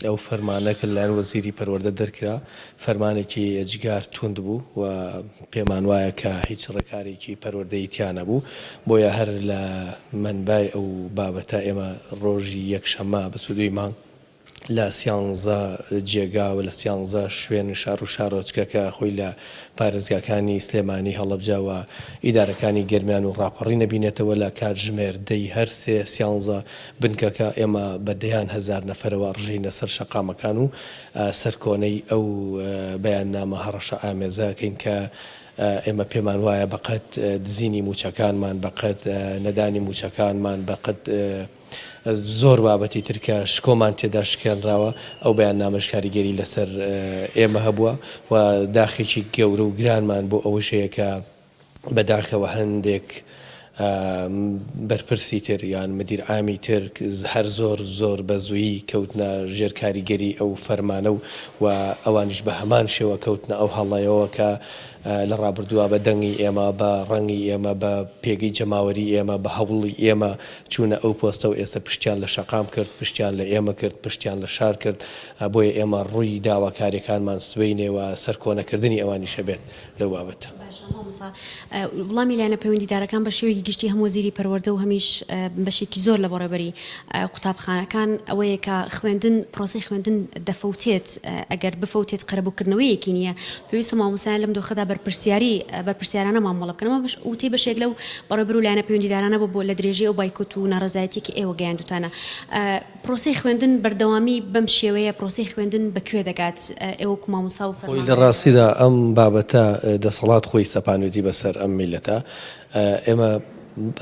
ئەو فەرمانە کە لەلایەن وەزیری پەروەردە دەرکرا فەرمانێکی ئێجگار توند بوو و پێمان وایە کە هیچ ڕێکارێکی پەروەردەیی تیا نەبوو، بۆیە هەر لە مەنبای ئەو بابەتە ئێمە ڕۆژی یەکشەممە 22 ی مانگ لە سیانزە جێگا و لە سیانزە شوێن و شار و شارۆچکە کە خۆی لە پارێزگاکانی سلێمانی، هەڵەبجە و ئیدارەکانی گەرمیان و ڕاپەڕین ئەبینێتەوە لە کاتژمێر دەی هەر سێ سیانزە بنکەکە ئێمە بە دەیان هەزار نەفەرەوە ئەڕژێینە سەر شەقامەکان و سەرکۆنەی ئەو بەیاننامە هەڕەشە ئامێزە ئەکەین کە ئێمە پێمان وایە بەقەد دزینی مووچەکانمان، بەقەد نەدانی مووچەکانمان، بەقەد زۆر بابەتی تر کە شکۆمان تێدا شکێنراوە، ئەو بەیاننامەش کاریگەری لەسەر ئێمە هەبووە و داخێکی گەورە و گرانمان بۆ ئەوەش هەیە کە بەداخەوە هەندێک بەرپرسی تر یان مدیر عامی تر هەر زۆر زۆر بە زوویی کەوتنە ژێر کاریگەری ئەو فەرمانە و و ئەوانیش بە هەمان شێوە کەوتنە ئەو هەڵەیەوە کە لە ڕابردووە بە دەنگی ئێمە بە ڕەنگی ئێمە بە پێگەی جەماوەری ئێمە بە هەوڵی ئێمە چوونە ئەو پۆستە و ئێستا پشتیان لە شەقام کرد پشتیان لە ئێمە کرد پشتیان لە شار کرد بۆیە ئێمە ڕووی داواکاریەکانمان سبەینێ و سەرکۆنەکردنی ئەوانیشە بێت لەو بابەتە. باشە مامۆستا وڵامی لایەنە پەیوەندیدارەکان بە شێوەیەکی گشتی هەم وەزیری پەروەردە و هەمیش بەشێکی زۆر لە بەڕێوەبەری قوتابخانەکان ئەوەیە کە خوێندن پرۆسەی خوێندن دەفەوتێت ئەگەر بفەوتێت قەرەبووکردنەوەیەکی نییە پێویستە مامۆستایان لەم دۆخەدا بەرپرسیاری بەرپرسیارانە مامەڵە بکەن ئەمە بەش وتەی بەشێک لەو بەڕێوەبەر و لایەنە پەیوەندیدارانە بوو بۆ لە درێژەی ئەو بایکۆت و ناڕەزایەتیە کە ئێوە گەیاندوتانە پرۆسەی خوێندن بەردەوامی بەم شێوەیە پرۆسەی خوێندن بە کوێ دەگات؟ ئێوە وەکو مامۆستا و خۆی لە ڕاستیدا ئەم بابەتە دەسەڵات خۆی سەپانوێتی بەسەر ئەم میللەتە. ئێمە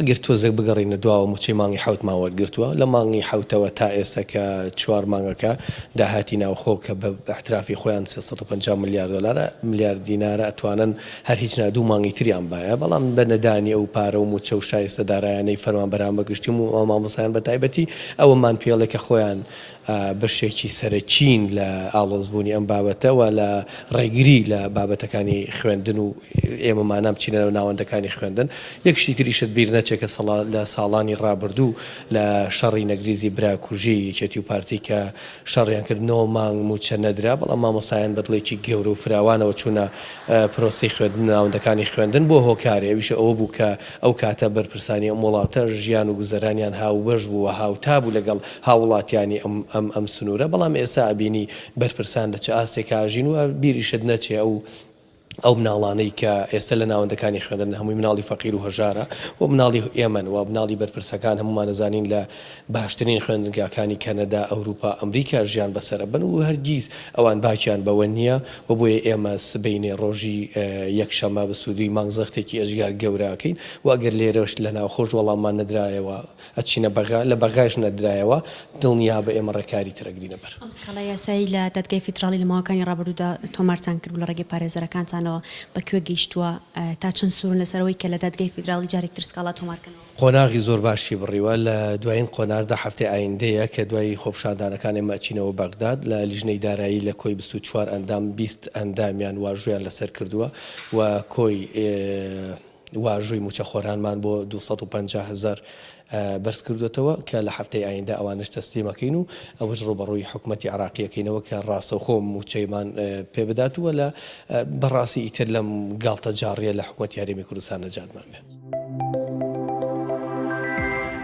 ئەگەر تۆزێک بگەڕێینە دواوە مووچەی مانگی حەوتمان وەرگرتووە. لە مانگی حەوتەوە تا ئێستا کە چوار مانگەکە داهاتی ناوخۆ کە بە ئیعترافی خۆیان 350 ملیار دۆلارە ملیار دینارە ئەتوانن هەر هیچ نا دوو مانگی تریان بایە بەڵام بە نەدانی ئەو پارە و مووچە و شایستە دارایانەی فەرمانبەران بە گشتی و مامۆستایان بە تایبەتی ئەوەمان پێڵێ کە خۆیان بەشێکی سەرەکین لە ئاڵۆزبوونی ئەم بابەتە و لە ڕێگری لە بابەتەکانی خوێندن و ئێمەمانان بچینە ناو ناوەندەکانی خوێندن. یەک شتی تریشت بیر نەچێ کە لە ساڵانی ڕابردوو لە شەڕی نەگریزی براکوژی یەکێتی و پارتی کە شەڕیان کرد نۆ مانگ مووچە نەدرا بەڵام مامۆستایان بە دڵێکی گەورە و فراوانەوە چوونە پرۆسەی خوێندن ناوەندەکانی خوێندن بۆ هۆکارێ ئەویش ئەوە بوو کە ئەو کاتە بەرپرسانی ئەم وڵاتە ژیان و گوزەرانیان هاوبەش بوو و هاوتا بوو لەگەڵ هاووڵاتیانی ئەم ئەم ئەم سنوورە بەڵام ئێستا ئەبینی بەرپرسان لە چ ئاستێکا ئەژین و بیریشت نەچێ ئەو ئەو مناڵانەی کە ئێستا لە ناوەندەکانی خوێندن هەمووی مناڵی فەقیر و هەژارە و مناڵی ئێمەن و مناڵی بەرپرسەکان هەموومان ئەزانین لە باشترین خوێندنگاکانی کەنەدا، ئەوروپا، ئەمریکا ژیان بەسەرئەبەن و هەرگیز ئەوان باکیان بەوە نییە و بۆیە ئێمە سبەینێ ڕۆژی یەکشەممە بە سوودووی مانگ زەختێکی ئێجگار گەورە ئەکەین و ئەگەر لێرەش لە ناوخۆش وەڵاممان نەدرایەوە ئەچینە بەغا، لە بەغایش نەدرایەوە دڵنیابە ئێمە ڕێکاری تر ئەگرینە بەر. ئەم سکاڵای یاسایی لە دادگای فیدراڵی لە ماوەکانی ڕابردوودا تۆمارتان کرد و لە ڕێگەی پارێزەرەکانتانەوە بە کوێ گەیشتووە؟ تا چەند سوورن لەسەر ئەوەی کە لە دادگای فیدراڵی جارێکی تر سکاڵا تۆمار کەنەوە؟ قۆناغی زۆر باشی بڕیوە، لە دوایین قۆناغدا هەفتەی ئایندەیە کە دوای خۆپیشاندانەکان ئێمە ئەچینەوە بەغداد، لە لیژنەی دارایی لە کۆی 24 ئەندام 20 ئەندامیان واژوویان لەسەر کردووە و کۆی واژووی مووچەخۆرانمان بۆ 250 هەزار بەرز کردووەتەوە کە لە هەفتەی ئایندە ئەوانەش تەسلیم ئەکەین و ئەوەش ڕووبەڕووی حکومەتی عێراقی ئەکەینەوە کە ڕاستەوخۆ مووچەیمان پێ بدات و لە بەڕاستی ئیتر لەم گاڵتەجاڕیە لە حکومەتی هەرێمی کوردستان نەجاتمان بێ.